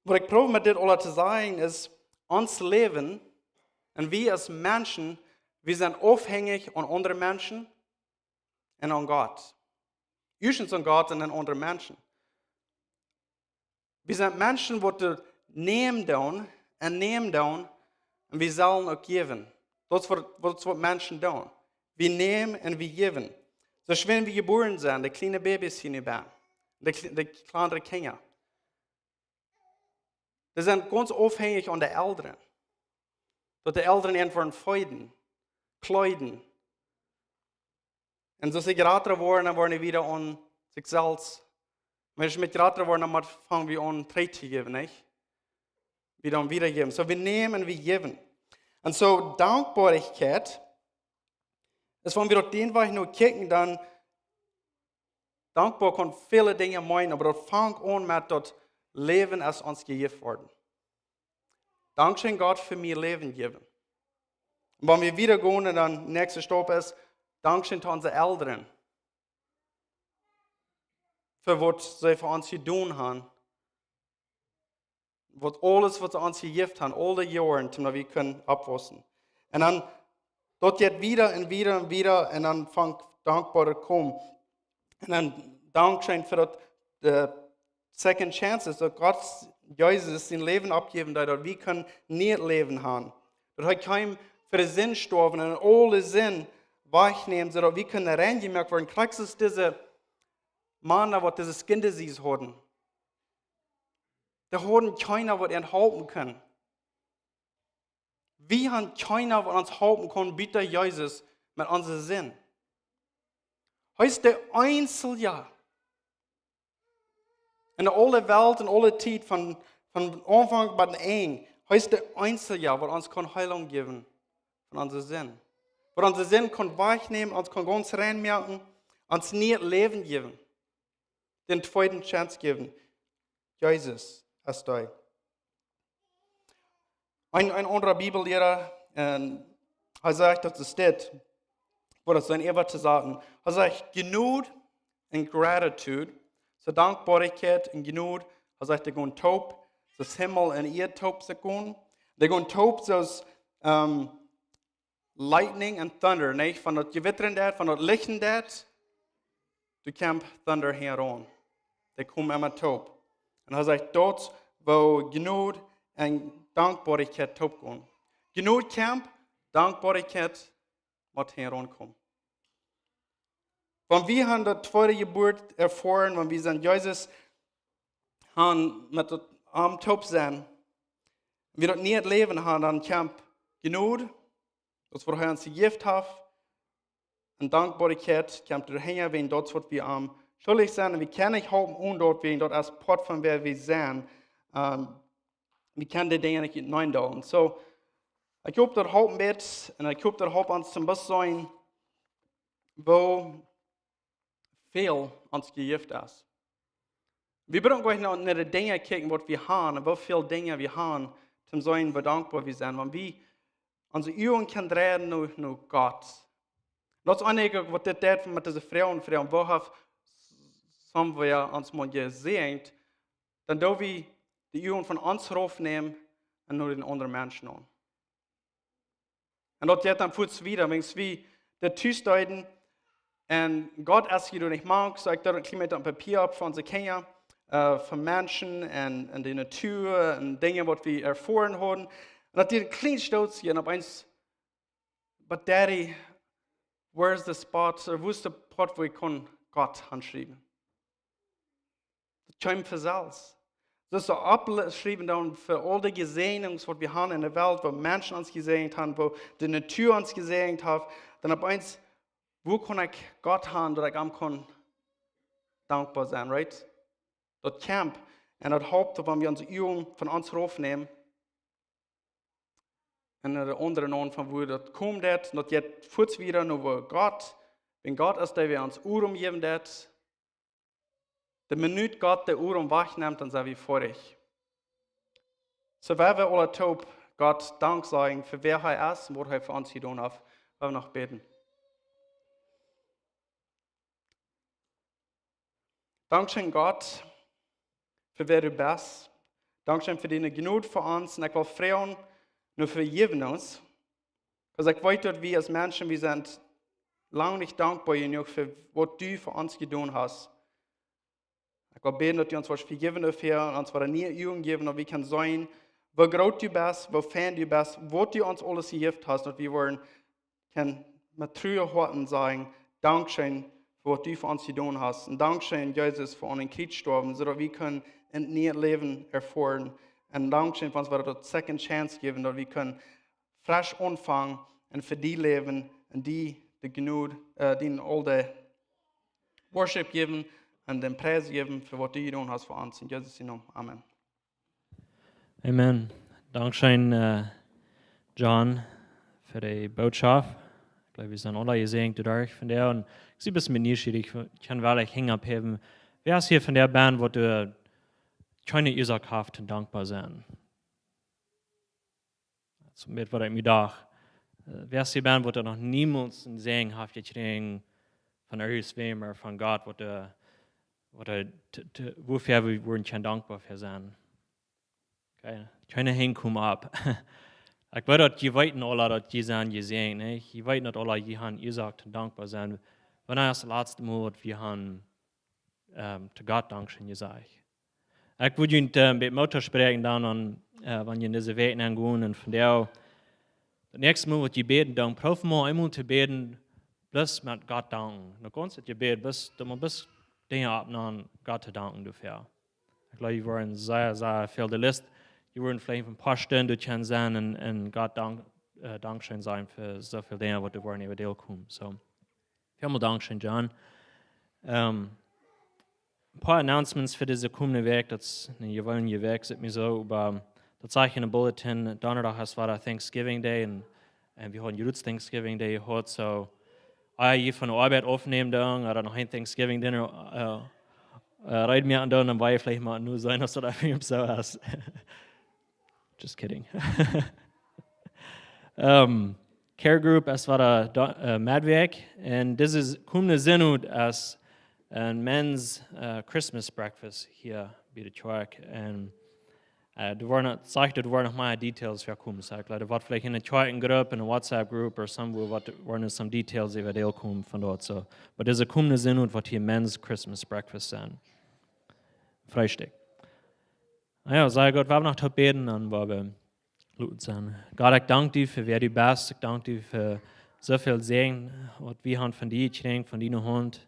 Waut ekj proow met dit aules to sajen es, ons Läwen un wie aus Menschen, wie sent aufhenjich aun aundre Menschen un aun Gott. Ieeschtens aun Gott un dan aundre Menschen. Wie sent Menschen, waut doa nämen doonen un nämen doonen, un wie sellen uk jäwen. Daut es waut, daut es waut Menschen doonen. Wie nämen un wie jäwen. Soo aus wan wie jebuaren sent, de kjliene Babys hia nu bie, de, kle- de kjliene Kjinja. Dee sent gaunz aufhenjich aun de Elren. Daut de Elren an woaren feeden, kjleeden. Un soo aus see jrata woaren, dan woaren dee wieda aun sikj selfst. Wan see jrata woaren, dan mott, fang wie aun trigj to jäwen, nich? Wie dan wieda jäwen. Soo, wie nämen un wie jäwen. Un soo, Dankboakjeit es, wan wie daut dän Wajch nu kjikjen, dan dankboa kaun väle Dinja meenen, oba daut fangt aun met daut Läwen es ons jejäft worden. Dankscheen Gott fa mien Läwen jäwen. Un wan wie wieda gonen un dan näakjste Staup es, dankscheen to onse Elren. Fa waut see fa ons jedonen haben. Waut aules waut see ons jejäft haben, aul dee Joaren, toom daut wie kjennen oppwaussen. Un dan, daut jeit wieda un wieda un wieda un dan fangt dankboa to komen. Un dan dankscheen fa daut, de second chances, daut Gott Jesus sien Läwen oppjäwen deed, daut wie kjennen nieet Läwen haben. Daut hee kjeem fa de Sind stoawen un aule Sind wajchnämen, soo daut wie kjennen reinjemoakt woaren. Krakjt soo aus dise Mana, waut dise skin disease hauden. Dee hauden kjeena, waut an halpen kunn. Wie haben kjeena, waut ons halpen kaun, buta Jesus met onse Sind. Hee es de eensja en de aule Welt, en aule Tiet, von, von Aunfank bat Enj. Hee es de eensja, waut ons kaun Heelunk jäwen von onse Sind. Waut onse Sind kaun wajchnämen, ons kaun gaunz reinmoaken, ons nieet Läwen jäwen. Dän tweeden Chance jäwen. Jesus es dee. Een, een aundra Bibelliera, un hee sajcht, daut es dit, waut daut sent, äwa to sajen. Hee sajcht, Jnod un Gratitude, soo Dankboakjeit un Jnod, hee sajcht, dee gonen toop, soo aus Himmel un Ieed toop sent gonen. Dee gonen toop, soo aus, ähm, lightning and thunder, nich? Wan daut jewittren deit, wan daut lichten deit, doa kjemt thunder hinjaraun. Dee komen emma toop. Un hee sajcht, daut es woo Jnod un Dankboakjeit toop gonen. Jnod kjemt, Dankboakjeit mott hinjaraun komen. Wan wie haben daut tweede Jeburt erfoaren, wan wie sent Jesus haben met daut am toop sennen, wie daut nieet Läwen haben, dan kjemt Jnod, daut waut hee ons jejäft haft, un Dankboakjeit kjemt doahinja, wäajen daut es waut wie am schuldich sent, un wie kjennen nich halpen onen daut, wäajen daut es Poat von wäa wie sent. Ähm, wie kjennen dee Dinja nich utenaunda doonen. Soo, ekj hop, daut halpt een bät, un ekj hop, daut halpt ons toom bewusst sennen, woo väl ons jejäft es. Wie brucken nich no, no de Dinja kjikjen, waut wie haben, un woo väl Dinja wie haben, toom seenen, woo dankboa wie sent. Wan wie onse Uagen kjennen dreien no, no Gott. Daut es eejentlich uk, waut dit deit met dise Froag, Froag, woo haft somewhere ons mol jesäajent, dan doo wie de Uagen von ons raufnämen un no dän aundren Menschen aun. Un daut jeit dan fuaz wieda, wan wie daut tus deeden, un Gott es hia nich mank, soo ekj deed een kjlien bät opp Papia opp fa onse Kjinja, äh, fa Menschen un, un de Natua un Dinja, waut wie erfoaren hauden. Un daut deed een kjlien Stootje un opp eemol, but Daddy, where's the spot? Ooda woo es de Poat, wua ekj kunn Gott aunschriewen? Daut kjeem von selfst. Soo, soo oppschriewen dan fa aul de Jesäajnungen waut wie haben en de Welt, woo Menschen ons jesäajent haben, woo de Natua ons jesäajent haft, dan opp eemol, woo kaun ekj Gott haben, daut ekj am kaun dankboa sennen, right? Daut kjemt. Un daut halpt, wan wie onse Uagen von ons raufnämen un no de aundre nämen, von wua daut kjemt, daut, daut jeit fuaz wieda no wua Gott, wan Gott es, dee wie ons Odem jäwen deit, de Minut Gott de Odem wajchnemt, dan sent wie foadich. Soo, wie wellen aule toop Gott Dank sajen fa wäa hee es un waut hee fa ons jedonen haft, woa wie noch bäden. Dankscheen, Gott, fa wäa du best. Dankscheen fa diene Jnod fa ons. Un ekj well froagen no Vejäwnis. Wiels ekj weet, daut wie aus Menschen, wie sent lang nich dankboa jenuach fa waut du fa ons jedonen hast. Ekj well bäden, daut du ons woascht vejäwen doafäa un ons woascht niee Uagen jäwen, daut wie kjennen seenen, woo groot du best, woo fein du best, waut du ons aules jejäft hast, daut wie woaren kjennen met true Hoaten sajen, Dankscheen fa waut du fa ons jedonen hast. Un dankscheen, Jesus, fa aun dän Kjriez stoawen, soo daut wie kjennen een nieet Läwen erfoaren. Un dankscheen, fa ons woat daut second chance jäwen, daut wie kjennen fresch aunfangen un fa die läwen un die de Jnod, äh, die aul de Worship jäwen un dän Pries jäwen fa waut du jedonen hast fa ons. En Jesus sienen Nomen. Amen. Amen. Dankscheen, äh, John, fa de Botschaft. Ekj jleew, wie sent aule jesäajent doaderch vondoag. Un ekj sie bloos nieschierich, ekj kaun woll de Henj opphäwen. Wäa es hia vondoag, waut doa kjeene Uasoak haft, dankboa sennen? Daut es een bät waut ekj mie docht. Äh, wäa es hia, waut doa noch niemols een Säajen haft jekjräajen von irjentwäm, von Gott, waut doa, waut doa, t-, t-, wuafäa wie wudden kjennen dankboa fa sennen? Okay, kjeene Henj kjeemen opp. Ekj weet, daut jie weeten aule, daut jie sent jesäajent, nä? Jie weeten daut aule, jie haben Uasoak toom dankboa sennen. Wanea es daut latste Mol, daut wie haben, ähm, to Gott Dankscheen jesajcht? Ekj wudd junt, ähm, een bät Moot toospräakjen dan aun, äh, wan jie en dise Wäakj nenn gonen un vondoag, daut näakjste Mol, waut jie bäden, dan proow mol eemol to bäden, bloos met Gott danken. Daut gaunze Jebäd, bloos, daut mol bloos Dinja oppnämen, Gott to danken doafäa. Ekj jleew, jie woaren sea, sea väl de List, jie woaren veleicht een poa Stunden doa kjennen sennen un, un Gott dank, äh, Dankscheen sajen fa soo väl Dinja, waut doa woaren äwa die komen. Soo, väl mol Dankscheen, John. Ähm, een poa Announcements fa dise komende Wäakj, daut es eene jeweenelje Wäakj, sent mie soo, oba daut sach ekj en de Bulletin, Donnadach es wada Thanksgiving Day un, un wie haben jrod Thanksgiving Day jehaut, soo, ah, jie von de Oabeit aufnämen dan, ooda noch een Thanksgiving Dinner, äh, äh, reed moaken dan, dan woa jie veleicht mol nu seenen, aus daut eefach soo es. Just kidding. Ähm, Care Group es wada do-, äh, Medwäakj. Un dise komende Sindach es een Men's, äh, Christmas Breakfast hia bie de Kjoakj. Un, äh, doa woaren, saj ekj, doa woaren noch mea Details väakomen. Soo, ekj jleew, doa woat veleicht en de Kjoakjengrupp, en de WhatsApp Group or somewhere, woat, woaren some Details äwa dee komen von doa. Soo, oba dise komende Sindach woat hia Men's Christmas Breakfast sennen. Freestikj. Na jo, sea goot, wie haben noch to bäden, dan woa wie lud sennen. Gott, ekj dank die fa wäa du best. Ekj dank die fa soo väl Säajen, waut wie haben von die jekjräajen, von diene Haunt,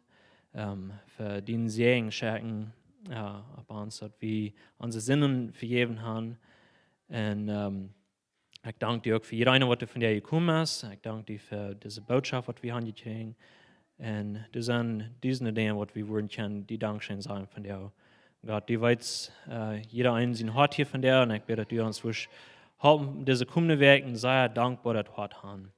ähm, fa dienen Säajen schekjen, jo, opp ons, daut wie onse Sinden vejäft haben. Un, ähm, ekj dank die uk fa jieda eenen, waut doa von die jekomen es. Ekj dank die fa dise Botschaft, waut wie haben jekjräajen. Un doa sent dise Dinja, waut wie wudden kjennen die Dankscheen sajen von die. Gott, du weetst, äh, jieda eenen sien Hoat hia von die. Un ekj bäd, daut du ons woascht halpen, dise komende Wäakj een sea dankboaret Hoat haben.